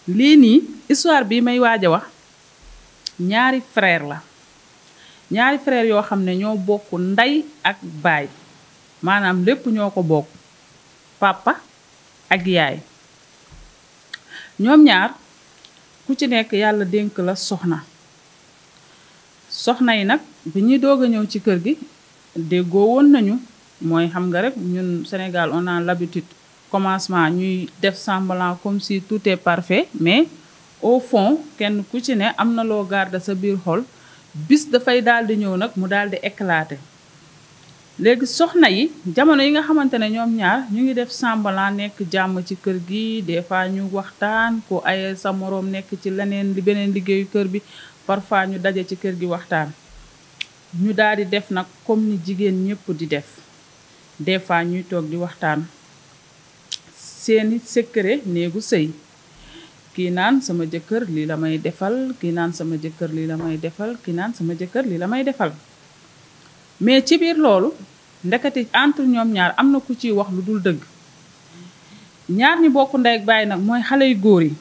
lii nii histoire bi may waaj a wax ñaari frère la ñaari frère yoo xam ne ñoo bokk ndey ak baay maanaam lépp ñoo ko bokk papa ak yaay ñoom ñaar ku ci nekk yàlla dénk la soxna soxna yi nag bi ñuy doog a ñëw ci kër gi déggoo woon nañu mooy xam nga rek ñun Sénégal on a l'habitude commencement ñuy def semblant comme si tout est parfait mais au fond kenn ku ci ne am na loo garder sa biir xol bis dafay daal di ñëw nag mu daal di éclater léegi soxna yi jamono yi nga xamante ne ñoom ñaar ñu ngi def semblant nekk jàmm ci kër gi des fois ñu waxtaan ku ay sa moroom nekk ci leneen li beneen liggéeyu kër bi parfois ñu daje ci kër gi waxtaan ñu daal di def nag comme ni jigéen ñëpp di def des fois ñuy toog di waxtaan seeni secret néegu sëy kii naan sama jëkkër lii la may defal kii naan sama jëkkër lii la may defal kii naan sama jëkkër lii la may defal mais ci biir loolu ndekete entre ñoom ñaar am na ku ciy wax lu dul dëgg ñaar ñi bokk ndey ak baay nag mooy xale yu góor yi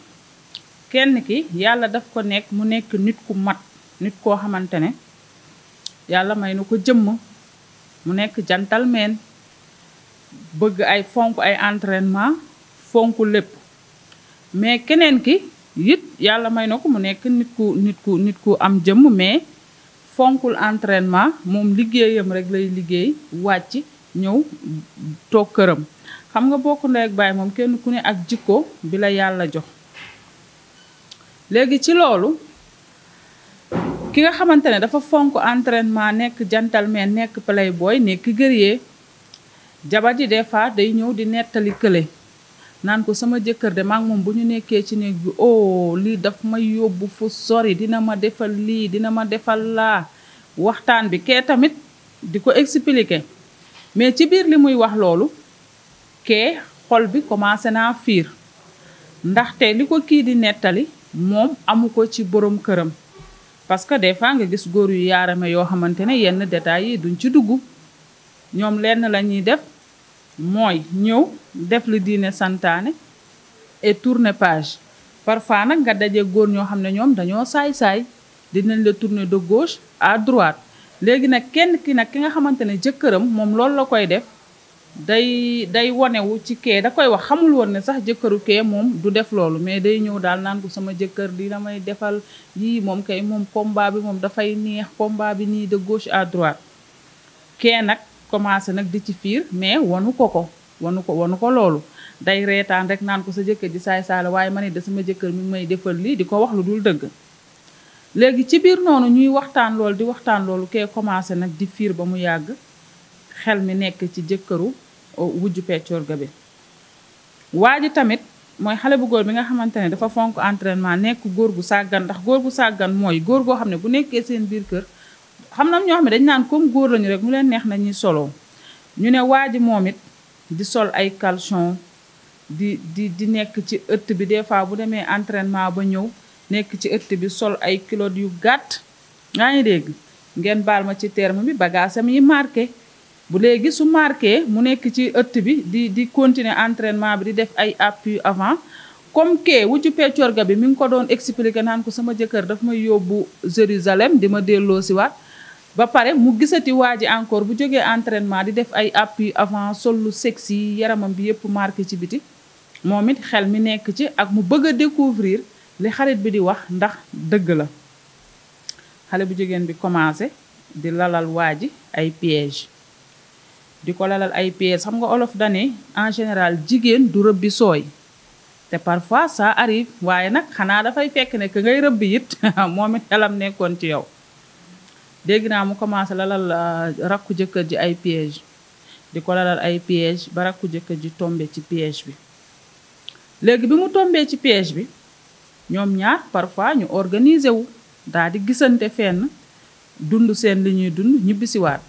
kenn ki yàlla daf ko nekk mu nekk nit ku mat nit koo xamante ne yàlla may na ko jëmm mu nekk gentleman bëgg ay fonk ay entraînement fonk lépp mais keneen ki it yàlla may na ko mu nekk nit ku am jëmm mais fonkul entraînement moom liggéeyam rek lay liggéey wàcc ñëw toog këram xam nga bokk ndey ak baay moom kenn ku ne ak jikko bi la yàlla jox léegi ci loolu ki nga xamante ne dafa fonk entraînement nekk gentleman nekk playboy nekk guerrier jabar ji des fois day ñëw di nettali kële naan ko sama jëkkër de maak moom bu ñu nekkee ci néeg bi oh lii daf may yóbbu fu sori dina ma defal lii dina ma defal laa waxtaan bi kee tamit di ko expliquer mais ci biir li muy wax loolu kee xol bi commencé naa fiir ndaxte li ko kii di nettali moom amu ko ci borom këram parce que des fois nga gis góor yu yaarame yoo xamante ne yenn détails yi duñ ci dugg ñoom lenn la ñuy def mooy ñëw def li diine santaane et tourner page parfois nag nga daje góor ñoo xam ne ñoom dañoo saay-saay dinañ la tourner de gauche à droite léegi nag kenn ki nag ki nga xamante ne jëkkëram moom loolu la koy def day wonewu ci kee da koy wax xamul woon ne sax jëkkëru kee moom du def loolu mais day ñëw daal naan ko sama jëkkër di la may defal yii moom kay moom combat bi moom dafay neex combat bi nii de gauche à droite kee nag commencé nag di ci fiir mais wanu ko loolu day reetaan rek naan ko sa jëkkër ji saay saala waaye ma ne de sama jëkkër mi ngi may defal lii di ko wax lu dul dëgg léegi ci biir noonu ñuy waxtaan loolu di waxtaan loolu kee commencé nag di fiir ba mu yàgg xel mi nekk ci jëkkëru wujju peccorga bi waa ji tamit mooy xale bu góor bi nga xamante ne dafa fonk entraînement nekk góor gu sàggan ndax góor gu sàggan mooy góor goo xam ne bu nekkee seen biir kër xam na ñoo xam ne dañ naan comme góor lañu rek mu leen neex nañuy solo ñu ne waa ji moom it di sol ay caleçon di nekk ci ëtt bi des fois bu demee entraînement ba ñëw nekk ci ëtt bi sol ay kilotes yu gàtt yaa ngi dégg ngeen baal ma ci terme bi bagaasam yi marqué bu léegi su marqué mu nekk ci ëtt bi di continuer entraînement bi di def ay appui avant comme que wujju peccorga bi mi ngi ko doon expliquer naan ko sama jëkkër daf may yóbbu Jérusalem di ma delloo si waat ba pare mu gisati waa ji encore bu jógee entraînement di def ay appui avant sol lu sexy yaramam bi yëpp marqué ci biti moom it xel mi nekk ci ak mu bëgg a découvrir li xarit bi di wax ndax dëgg la xale bu jigéen bi commencé di lalal waa ji ay piège di ko lalal ay piège xam nga olof dane en général jigéen du rëbbi sooy te parfois ça arrive waaye nag xanaa dafay fekk ne que ngay rëbbi it moom it xelam nekkoon ci yow dégg naa mu commencé lalal rakku jëkkër ji ay piège di ko lalal ay piège ba rakku jëkkër ji tombé ci piège bi léegi bi mu tombé ci piège bi ñoom ñaar parfois ñu organiser wu daal di gisante fenn dund seen li ñuy dund ñibbisiwaat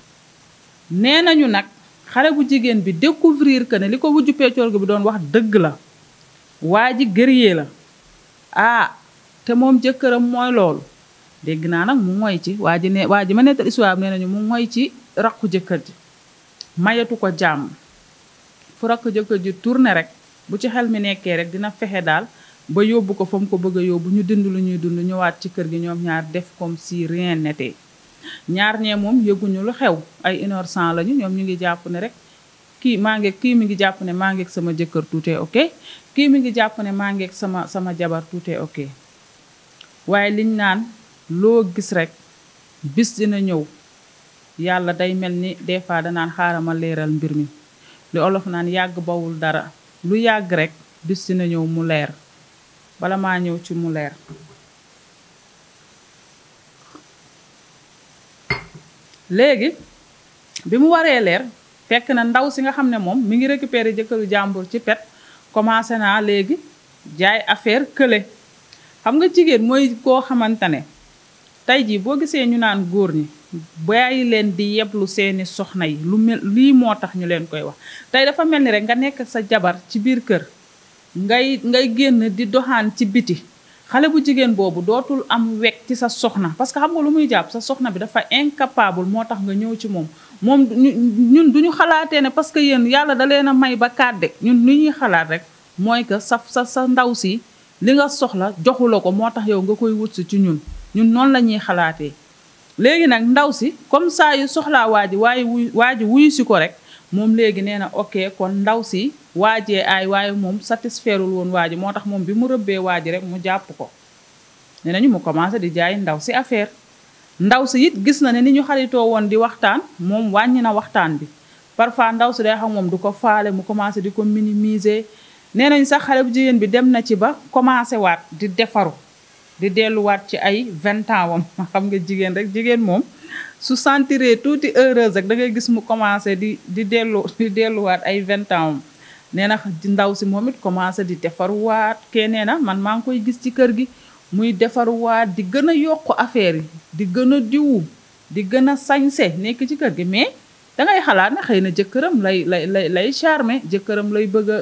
nee nañu nag xale bu jigéen bi découvrir que ne li ko wujju peccorga bi doon wax dëgg la waa ji guerrier la te moom jëkkëram mooy loolu dégg naa nag mu moy ci waa ji ma nettal histoire nee nañu mu moy ci rakku jëkkër ji mayatu ko jàmm fu rakku jëkkër ji tourné rek bu ci xel mi nekkee rek dina fexe daal ba yóbbu ko fa mu ko bëgg a yóbbu ñu dund lu ñuy dund ñëwaat ci kër gi ñoom ñaar def comme si rien n'était. ñaar ñee moom yëguñu lu xew ay innocent lañu ñoom ñu ngi jàpp ne rek kii mi ngi jàpp ne maa ngi ak sama jëkkër tout est ok, kii mi ngi jàpp ne maa ngi ak sama jabar tout est ok. waaye liñ naan loo gis rek bis dina ñëw yàlla day mel ni des fois danaan xaaral ma leeral mbir mi li olof naan yàgg bawul dara lu yàgg rek bis dina ñëw mu leer. bala maa ñëw ci mu leer léegi bi mu waree leer fekk na ndaw si nga xam ne moom mi ngi récupérer jëkkëru jàmbur ci pet commencé naa léegi jaay affaire kële. xam nga jigéen mooy koo xamante ne tey jii boo gisee ñu naan góor ñi bàyyi leen di yeblu seeni soxna yi lu mel lii moo tax ñu leen koy wax. tey dafa mel ni rek nga nekk sa jabar ci biir kër ngay génn di doxaan ci biti xale bu jigéen boobu dootul am wekk ci sa soxna parce que xam nga lu muy jàpp sa soxna bi dafa incapable moo tax nga ñëw ci moom ñun duñu xalaatee ne parce que yéen yàlla da leen a may ba kàdde ñun li ñuy xalaat rek mooy que sa ndaw si li nga soxla joxu la ko moo tax yow nga koy wut si ci ñun noonu la ñuy xalaatee. léegi nag ndaw si comme ça yu soxlaa waa ji wuyu si ko rek moom léegi nee na ok kon ndaw si waajee ay waaye moom satisfairul woon waa ji moo tax moom bi mu rëbbee waa ji rek mu jàpp ko. nee nañu mu commencé di jaay ndaw si affaire ndaw si it gis na ne ni ñu xaritoo woon di waxtaan moom wàññi na waxtaan bi parfois ndaw si day xam moom du ko faale mu commencé di ko minimiser. nee nañ sax xale bu jigéen bi dem na ci ba commencé waat di defaru di delluwaat ci ay 20 ans wam xam nga jigéen moom su sentiree tuuti heureuse rek da ngay gis mu commencé di delluwaat ay 20 ans wam. nee na ndaw si moom it commencé di defaruwaat kee nee na man maa ngi koy gis ci kër gi muy defaruwaat di gën a yokk affaire yi di gën a diwu di gën a sañse nekk ci kër gi mais dangay xalaat ne xëy na jëkkëram lay charmer jëkkëram lay bëgg a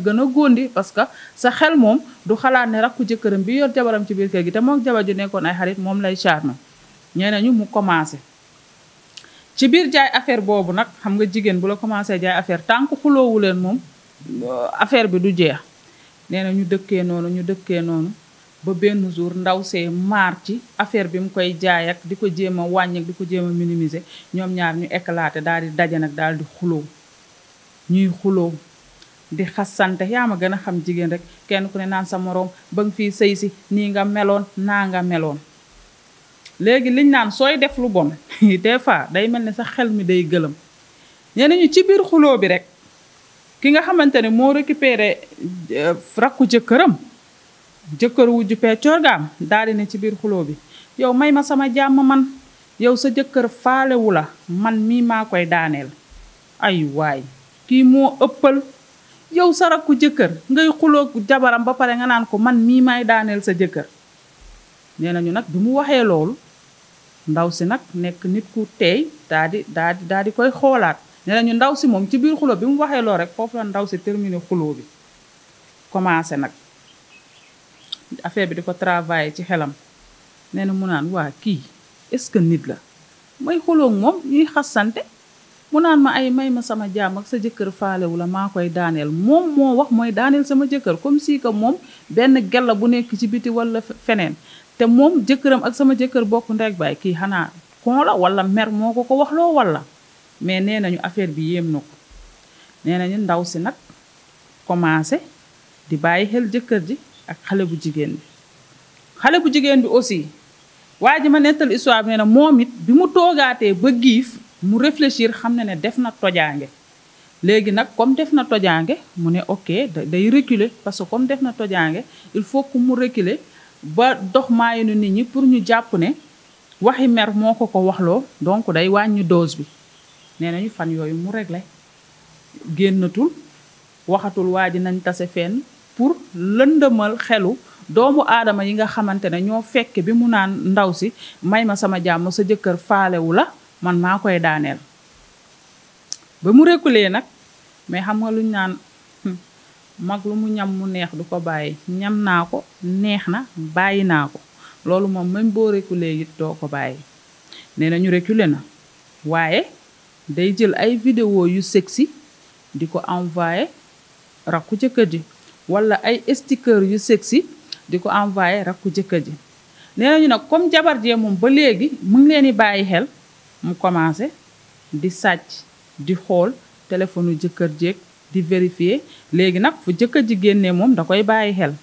gën a góondi parce que sa xel moom du xalaat ne rakku jëkkëram bi yor jabaram ci biir kër gi te moom jabar ju nekkoon ay xarit moom lay charmer. ñee nañu mu commencé ci biir jaay affaire boobu nag xam nga jigéen bu la commencé jaay affaire tant que xuloowu leen moom affaire bi du jeex. nee na ñu dëkkee noonu ba benn jour ndaw see maar ci affaire bi mu koy jaay ak di ko jéem a wàññi ak di ko jéem a minimiser ñoom ñaar ñu éclaté daal di daje nag daal di xuloo ñuy xuloo di xasante yaa ma gën a xam jigéen rek kenn ku ne naan sa moroom ba nga fii sëy si nii nga meloon naa nga meloon. léegi liñ naan sooy def lu bon des fois day mel ni sa xel mi day gëlëm. ñeneen ñu ci biir xuloo bi rek ki nga xamante ne moo récupéré rakku jëkkër wujju peccorgaam daal di ne ci biir xuloo bi yow may ma sama jàmm man yow sa jëkkër faalewu la man mii maa koy daaneel. ay waay kii moo ëppal yow sa rakku jëkkër ngay xuloo jabaram ba pare nga naan ko man mii maay daaneel sa jëkkër. nee nañu nag bi mu waxee loolu ndaw si nag nekk nit ku teey daal di koy xoolaat. nee nañu ndaw si moom ci biir xuloo bi mu waxee loolu rek foofu la ndaw si terminé xuloo bi commencé nag affaire bi di ko travailler ci xelam. nee na mu naan waa kii est-ce que nit la may xuloo moom ñuy xasante mu naan ma ay may ma sama jaam ak sa jëkkër faalewu la maa koy daaneel moom moo wax mooy daaneel sama jëkkër comme si que moom benn gella bu nekk ci biti wala feneen te moom jëkkëram ak sama jëkkër bokk ndey ak baay kii xanaa kon la wala mer moo ko wax loo wala. mais nee nañu affaire bi yéem na ko. nee nañu ndaw si nag commencé di bàyyi xel jëkkër ji ak xale bu jigéen bi. xale bu jigéen bi aussi waa ji ma nettal histoire bi nee na moom it bi mu toogaatee ba giif mu réfléchir xam ne def na tojaange. léegi nag comme def na tojaange mu ne ok day reculer parce que comme def na tojaange il faut que mu reculer ba dox maayinu nit ñi pour ñu jàpp ne waxi mer moo ko waxloo donc day wàññi dose bi. nee nañu fan yooyu mu réglé génnatul waxatul waa ji nañ tase fenn pour lëndëmal xelu doomu aadama yi nga xamante ne ñoo fekk bi mu naan ndaw si may ma sama jàmm sa jëkkër faalewu la man maa koy daaneel. ba mu reculer nag mais xam nga luñ naan mag lu mu ñam mu neex du ko bàyyi ñam naa ko neex na bàyyi naa ko loolu moom même boo reculer it doo ko bàyyi. nee nañu reculer na waaye day jël ay vidéo yu sexy di ko envoyé rakku jëkkër ji wala ay sticker yu sexy di ko envoyé rakku jëkkër ji. nee nañu nag comme jabar jee moom ba léegi mu ngi leen di bàyyi xel mu commencé di sàcc di xool téléphone jëkkër jeeg di vérifier léegi nag fu jëkkër ji génnee moom da koy bàyyi xel.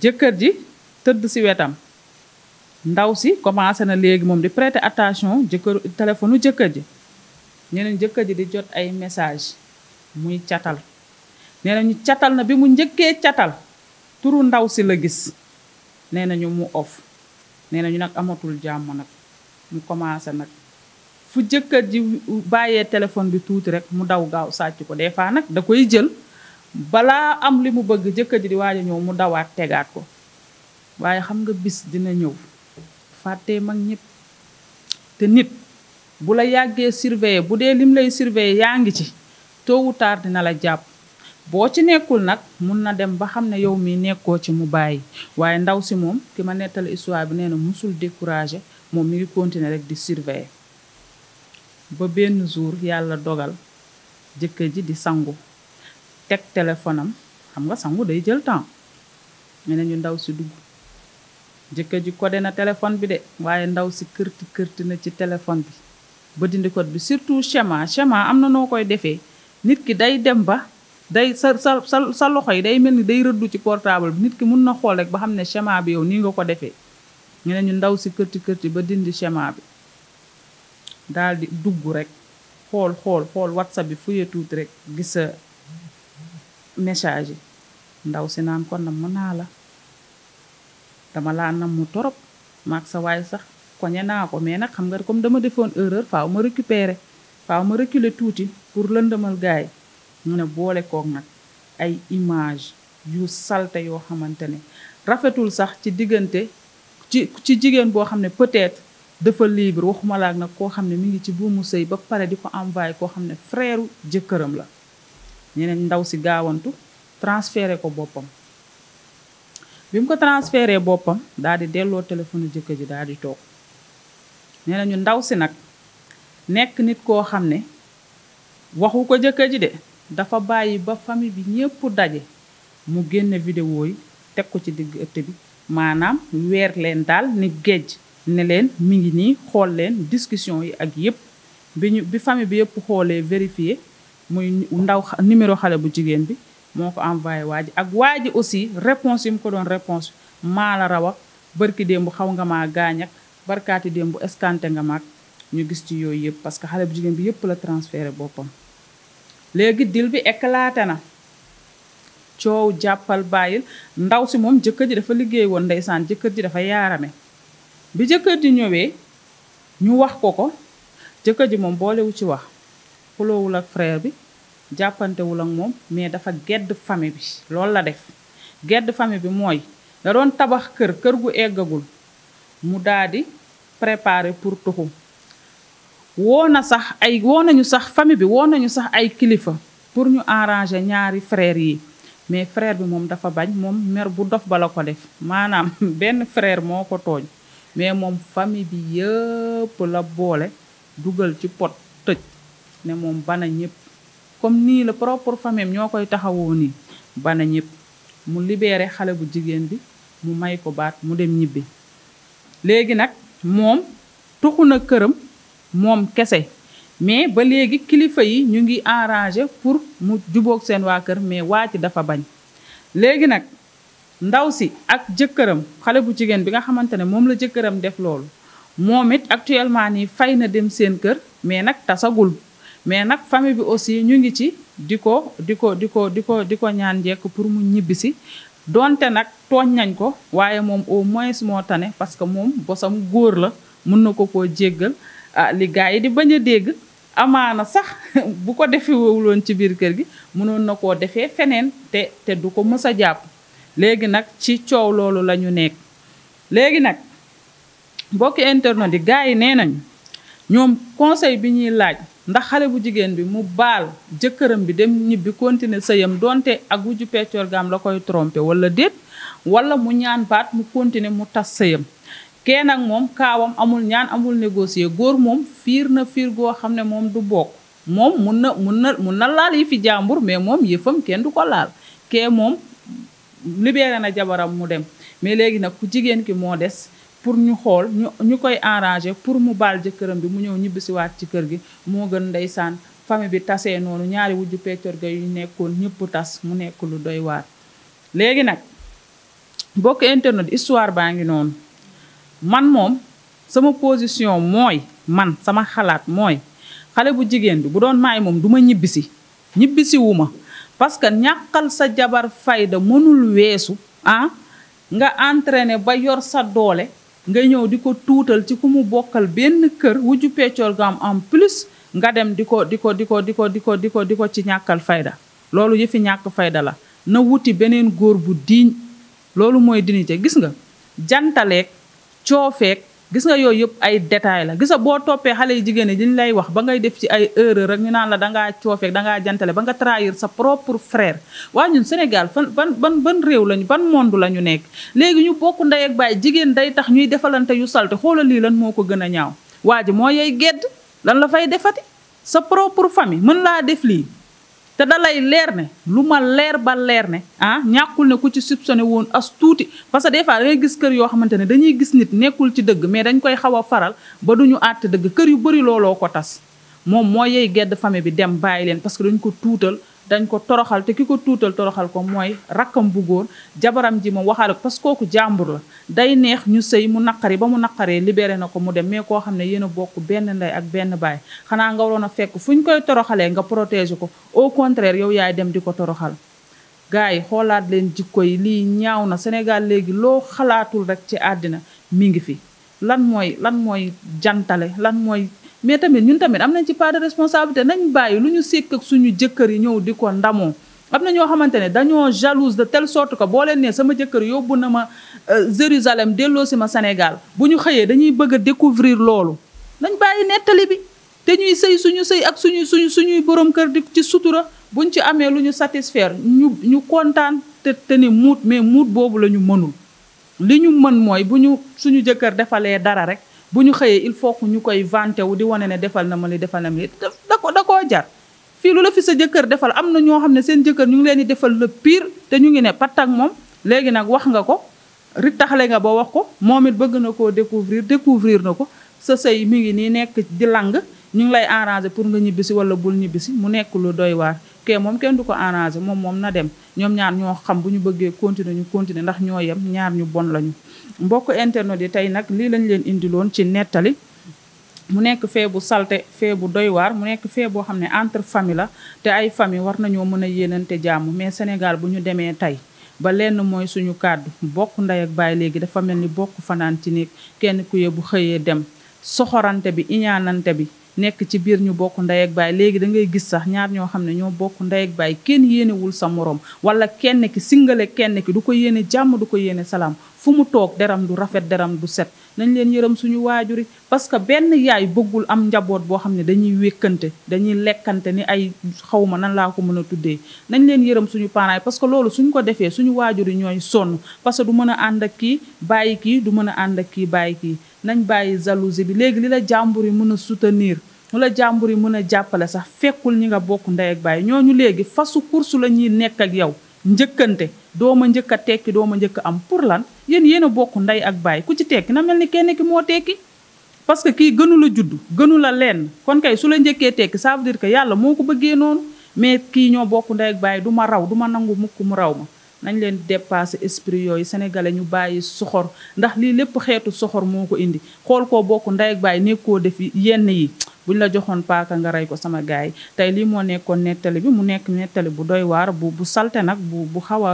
jëkkër ji tëdd ci wetam ndaw si commencé na léegi moom di prêter attention téléphone jëkkër ji. ñeneen jëkkër ji di jot ay message muy catal. nee nañu catal na bi mu njëkkee catal turu ndaw si la gis. nee nañu mu off. nee nañu nag amatul jàmm nag mu commencé nag fu jëkkër ji bàyyee téléphone bi tuuti rek mu daw gaaw sàcc ko des fois nag da koy jël balaa am li mu bëgg jëkkër ji di waaj a ñëw mu dawaat tegaat ko. waaye xam nga bis dina ñëw fàttee mag ñëpp te nit bu la yàggee surveiller bu dee lim lay surveiller yaa ngi ci tôt ou tard dina la jàpp. boo ci nekkul nag mun na dem ba xam ne yow mii nekkoo ci mu bàyyi. waaye ndaw si moom ki ma nettali histoire bi nee na musul découragé moom mi ngi continuer rek di surveiller. ba benn jour yàlla dogal jëkkër ji di sangu teg téléphone am xam nga sangu day jël temps. ñu ne ñu ndaw si dugg jëkkër ji codé na téléphone bi de waaye ndaw si kërti na ci téléphone bi ba dindi code bi. surtout schéma am na noo koy defee nit ki day dem ba day sa loxo yi day mel ni day rëddu ci portable bi nit ki mun na xool rek ba xam ne schéma bi yow nii nga ko defee. ñu ne ñu ndaw si kërti ba dindi schéma bi daal di dugg rek xool WhatsApp bi fuye tuuti rek gis sa message yi. ndaw si naan kon nag mën naa la dama laa nam mu torop maag sa waay sax koñe naa ko mais nag xam nga comme dama defoon erreur faaw ma reculer tuuti pour lëndëmal gaay. mu ne boole koog nag ay image yu salte yoo xamante ne rafetul sax ci diggante ci jigéen boo xam ne peut-être dafa libre waxuma laak nag koo xam ne mi ngi ci buumu sëy ba pare di ko envoyé koo xam ne frère jëkkëram la. ñeneen ndaw si gaawantu transféré ko boppam. bi mu ko transféré boppam daal di delloo téléphone jëkkër ji daal di toog. nee nañu ndaw si nag nekk nit koo xam ne waxu ko jëkkër ji de dafa bàyyi ba famille bi ñépp daje mu génne vidéo yi teg ko ci digg ëtt bi maanaam weer leen daal ni géej ne leen mi ngi nii xool leen discussion yi ak yépp bi famille bi yépp xoolee vérifier muy ndaw numéro xale bu jigéen bi moo ko envoyé waa ji aussi réponse yi mu ko doon réponse maa la raw ak barki démb xaw nga maa gaañ ak barkaati démb escanté nga maag ñu gis ci yooyu yëpp parce que xale bu jigéen bi yëpp la transféré boppam. léegi dil bi éclaté na coow jàppal bàyyil ndaw si moom jëkkër ji dafa liggéey woon ndeysaan jëkkër ji dafa yaarame bi jëkkër ji ñëwee ñu wax ko jëkkër ji moom boolewu ci wax xuloowul ak frère bi jàppantewul ak moom mais dafa gedd famille bi loolu la def. gedd famille bi mooy da doon tabax kër gu eggagul mu daal di préparer pour tuxu woo nañu sax famille bi woo nañu sax ay kilifa pour ñu arranger ñaari frère yi mais frère bi moom dafa bañ moom mer bu dof ba la ko def maanaam benn frère moo ko tooñ mais moom famille bi yëpp la boole dugal ci pot tëj ne moom bana ñëpp comme nii la propre famille ñoo koy taxawoo nii bana ñëpp mu libéré xale bu jigéen bi mu may ko baat mu dem ñibbi. léegi nag moom tuxu na këram moom kese mais ba léegi kilifa yi ñu ngi arrangé pour mu jubóog seen waa kër mais waa ci dafa bañ. léegi nag ndaw si ak jëkkëram xale bu jigéen bi nga xamante ne moom la jëkkëram def loolu moom it actuellement nii fay na dem seen kër mais nag tasagul. mais nag famille bi aussi ñu ngi ci di ko ñaan njekk pour mu ñibbisi donte nag tooñ nañ ko waaye moom au moins moo tane parce que moom bosam góor la mun na ko koo jéggal li gars yi di bañ a dégg amaana sax bu ko defewuloon ci biir kër gi mënoon na koo defee feneen te du ko mës a jàpp. léegi nag ci coow loolu la ñu nekk. léegi nag mbokki internet yi gars yi nee nañu ñoom conseil bi ñuy laaj ndax xale bu jigéen bi mu baal jëkkëram bi dem ñibbi continuer sëyam donte ak wujju peccoor gaam la koy trompé wala déet wala mu ñaan baat mu continuer mu tas sëyam. kenn ak moom kaawam amul ñaan amul négocier góor moom fiir na fiir goo xam ne moom du bokk moom mun na laal yi fi jàmbur mais moom yëfam kenn du ko laal kee moom libéré na jabaram mu dem mais léegi nag ku jigéen ki moo des pour ñu xool ñu koy arrangé pour mu baal jëkkëram bi mu ñëw ñibbisiwaat ci kër gi moo gën ndeysaan famille bi tasee noonu ñaari wujju peccorga yu nekkoon ñëpp tas mu nekk lu doy waar. léegi nag bokk internet histoire baa ngi noonu man moom sama position mooy man sama xalaat mooy xale bu jigéen bi bu doon maay moom du ma ñibbisi wu ma parce que ñàkkal sa jabar fayda mënul weesu nga entraîné ba yor sa doole nga ñëw di ko tuutal ci ku mu bokkal benn kër wujju peccoor ga am en plus nga dem di ko ci ñàkkal fayda loolu yëfi ñàkk fayda la na wuti beneen góor bu diiñ loolu mooy dignité gis nga jantaleeg coofeek gis nga yooyu yëpp ay détails la gis nga boo toppee xale yu jigéen ñi liñ lay wax ba ngay def ci ay erreur rek ñu naan la dangaa coofeek dangaa jantale ba nga trahir sa propre frère waa ñun Sénégal ban réew lañu ban monde la ñu nekk léegi ñu bokk ndey ak baay jigéen day tax ñuy defalante yu salte xoolal lii lan moo ko gën a ñaaw waa ji moo yey gedd lan la fay defati sa propre famille mën laa def lii te dalay leer ne lu ma leer ba leer ne ñàkkul ne ku ci soupçonné woon as tuuti parce que des fois da ngay gis kër yoo xamante ne dañuy gis nit nekkul ci dëgg mais dañ koy xaw a faral ba duñu àtte dëgg kër yu bari looloo ko tas moom moo yey gedd famille bi dem bàyyi leen parce que dañ ko tuutal dañ ko toroxal te ki ko tuutal toroxal ko mooy rakkam bu góor jabaram ji moom waxaale ko parce que kooku jàmbur la day neex ñu sëy mu naqari ba mu naqaree libéré na ko mu dem mais koo xam ne yéen a bokk benn ndey ak benn baay xanaa nga waroon a fekk fu ñu koy toroxalee nga protéger ko au contraire yow yaay dem di ko toroxal gars yi xoolaat leen jikko yi lii ñaaw na Sénégal léegi loo xalaatul rek ci àddina mi ngi fi lan mooy jantale lan mooy mais tamit ñun tamit am nañ ci part de responsabilité nañ bàyyi lu ñu sekk ak suñu jëkkër yi ñëw di ko ndamoo am na ñoo xamante ne dañoo jalouse de telle sorte que boo leen nee sama jëkkër yóbbu na ma Jérusalem delloo si ma Sénégal bu ñu xëyee dañuy bëgg a découvrir loolu nañ bàyyi nettali bi te ñuy sëy suñu sëy ak suñuy borom kër di ci sutura buñ ci amee lu ñu satisfaire ñu kontaan te ni muut mais muut boobu la ñu mënul li ñu mën mooy bu ñu suñu jëkkër defalee dara rek bu ñu xëyee il faut que ñu koy vanté wu di wane ne defal na ma li defal na ma li da koo jar fii lu la fi sa jëkkër defal am na ñoo xam ne seen jëkkër ñu ngi leen di defal le pire te ñu ngi ne pat ak moom léegi nag wax nga ko taxale nga ba wax ko moom it bëgg na koo découvrir na ko sa sëy mi ngi nii nekk di lang ñu ngi lay arranger pour nga ñibbisi wala bul ñibbisi mu nekk lu doy waar kee moom kenn du ko arranger moom na dem ñoom ñaar ñoo xam bu ñu bëggee continuer ñu continuer ndax ñoo yem ñaar ñu bon lañu mbokk internet yi tey nag lii lañ leen indiloon ci nettali mu nekk fee bu salte fee bu doy waar mu nekk fee boo xam ne entre famille la te ay famille war nañoo mën a yéenante jàmm mais Sénégal bu ñu demee tey ba lenn mooy suñu kàddu bokk ndey ak baay léegi dafa mel ni bokk fanaan ci néeg kenn ku ye bu xëyee dem soxorante bi iñaanante bi nekk ci biir ñu bokk ndey ak baay léegi da ngay gis sax ñaar ñoo xam ne ñoo bokk ndey ak baay kenn yéenewul sa morom wala kenn ki singale kenn ki du ko yéene jàmm du ko yéene salaam fu mu toog deram du rafet deram du set nañ leen yërëm suñu waajuri parce que benn yaay bëggul am njaboot boo xam ne dañuy wékkante dañuy lekkante ni ay xawma nan laa ko mën a tuddee nañ leen yërëm suñu parents yi parce que loolu suñ ko defee suñu waajuri ñooy sonn parce que du mën a ànd ak kii bàyyi kii du mën a ànd ak kii bàyyi kii nañ bàyyi jalousie bi léegi li la jàmbur yi mën a soutenir lu la jàmbur yi mën a jàppale sax fekkul ñi nga bokk ndey ak baay ñooñu léegi fasu course la ñuy nekk ak yow njëkkante dooma njëkk a tekki dooma njëkk am pour lan yéen a bokk ndey ak baay ku ci tekki na mel ni kenn ki moo tekki parce que kii gënu la judd gënu la lenn kon kay su la njëkkee tekki ça veut dire que yàlla moo ko bëggee noonu mais kii ñoo bokk ndey ak baay du ma raw du ma nangu mukk mu raw ma nañ leen dépasser esprit yooyu sénégalais ñu bàyyi soxor ndax lii lépp xeetu soxor moo ko indi xool koo bokk ndey ak baay nekkoo def yenn yi buñ la joxoon paaka nga rey ko sama gaay tey lii moo nekkoon nettali bi mu nekk nettali bu doy waar bu salte nag bu xaw a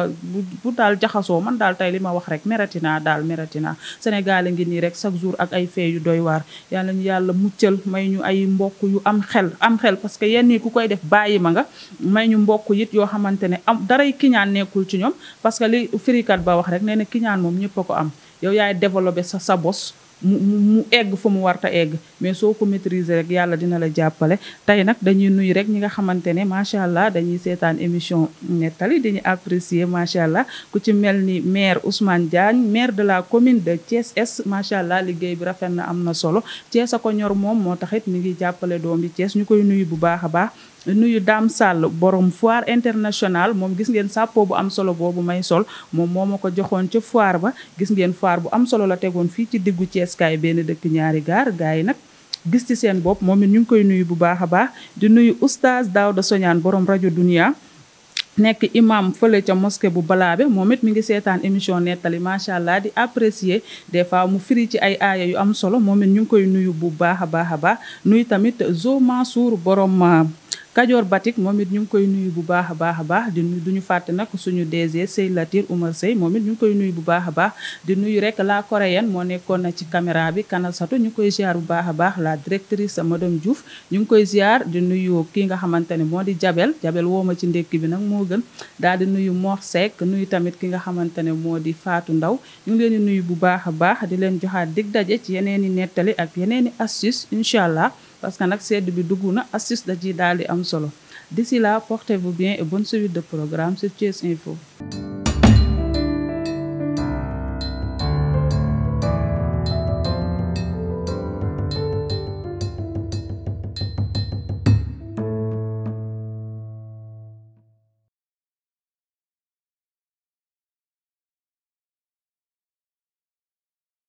bu daal jaxasoo man daal tey li ma wax rek meratina Sénégal ngi nii rek chaque jour ak ay fee yu doy waar yàlla ñu yàlla muccal may ñu ay mbokk yu am xel parce que yenn yi ku koy def bàyyi ma nga may ñu mbokk it yoo xamante ne am daray kiñaan nekkul ci ñoom parce que li firikat ba wax rek nee na kiñaan moom ñëpp a ko am yow yaay développé sa bos mu egg fa mu warta egg mais soo ko maîtriser rek yàlla dina la jàppale tey nag dañuy nuyu rek ñi nga xamante ne macha allah dañuy seetaan émission nettali dañuy apprécier macha allah ku ci mel ni maire Ousmane Diagne maire de la commune de Thiès Est macha allah liggéey bi rafet na am na solo Thiès a ko ñor moom moo taxit mi ngi jàppale doom bi Thiès ñu koy nuyu bu baax a baax nuyu Dame Sall borom foire internationale moom gis ngeen sàppo bu am solo boobu may sol moom moo ma ko joxoon ca foire ba gis ngeen foire bu am solo la tegoon fii ci diggu Thiès kaay benn dëkk ñaari gaar gars yi nag gis ci seen bopp moom it ñu ngi koy nuyu bu baax a baax di nuyu oustaz Daouda Soñaan borom rajo Dunia nekk imam fële ca mosquée bu Balaabe moom it mi ngi seetaan émission nettali macha allah di apprécier des fois mu firi ci ay aaya yu am solo moom it ñu ngi koy nuyu bu baax a baax nuyu tamit Zo Mansour borom Kajoor Batik moom it ñu ngi koy nuyu bu baax a baax di duñu fàtte nag suñu DG Sey Latir Oumar Sey moom it ñu ngi koy nuyu bu baax a baax di nuyu rek la coréenne moo nekkoon na ci caméra bi Kanal Sato ñu ngi koy ziar bu baax a baax la directrice madame Diouf ñu ngi koy ziar di nuyu kii nga xamante ne moo di Jabel woo ma ci ndekki bi nag moo gën daal di nuyu Mor Seck nuyu tamit ki nga xamante ne moo di Fatou Ndaw ñu ngi leen di nuyu bu baax a baax di leen joxaat dig daje ci yeneen i nettali ak yeneen i astuce incha allah parce que nag sedd bi dugg na astuce da ci daal di am solo d'ici là portez-vous bien et bonne suite de programme sur Thiès Info.